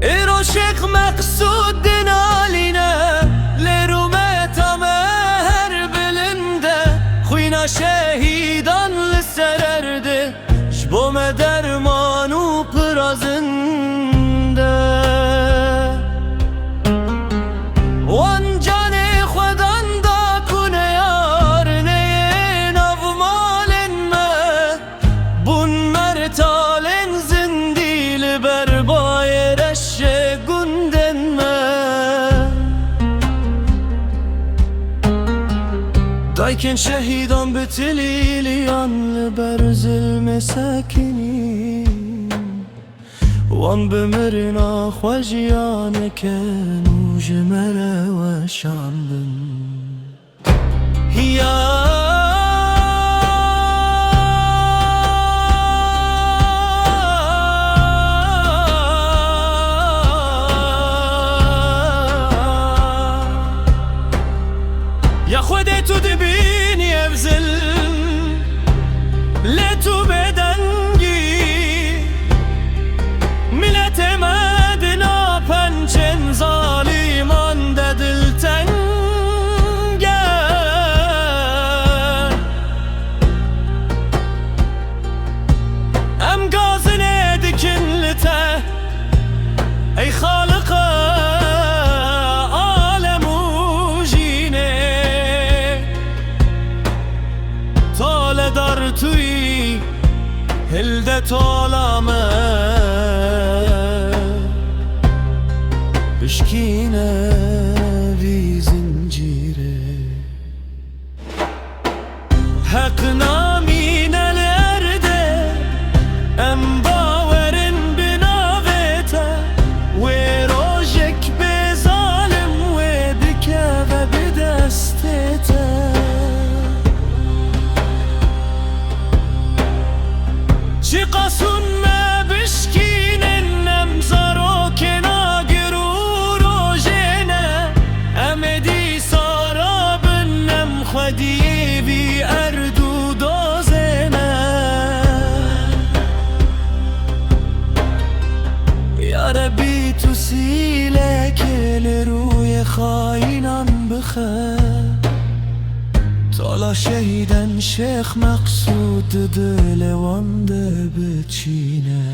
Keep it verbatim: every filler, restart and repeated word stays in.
Îro Şêx Meqsûd dinalîne, lê rûmeta me her bilind e. Xwîna şehîdan li ser erdê, ji bo me derman û pira zind e. Wan canê xwe dan da ku neyar neyê nav malên me. Bûn mertalên zindî li ber bayê reşê gundên me. Dayikên şehîdan bi tilîliyan li ber zilmê sekinîn. Wan bi mirina xwe jiyanê kin û ji me re weşandin. Ya, ya Xwedê, tu dibînî ev zilm, lê tu bêdengî. Miletê me di nav pençên zalîman de dilteng e. Em gazinê dikin li te, ey Xaliqa alem û jînê. Taledar tu yî, hilde tola me, bişkîne vî zincîrê. Heq namîne li erdê, em bawerin bi navê te. Wê rojek bê zalim wê bikeve bi destê te. Çiqas hûn me bişkînin, em zarokên agir û rojê ne. Em ê dîsa rabin, em xwediyê vî erd û dozê ne. Ya Rebî, tu sîlekê li rûyê xayînan bixe. Tola şehîdên Şêx Meqsûd di dilê wan de biçîne.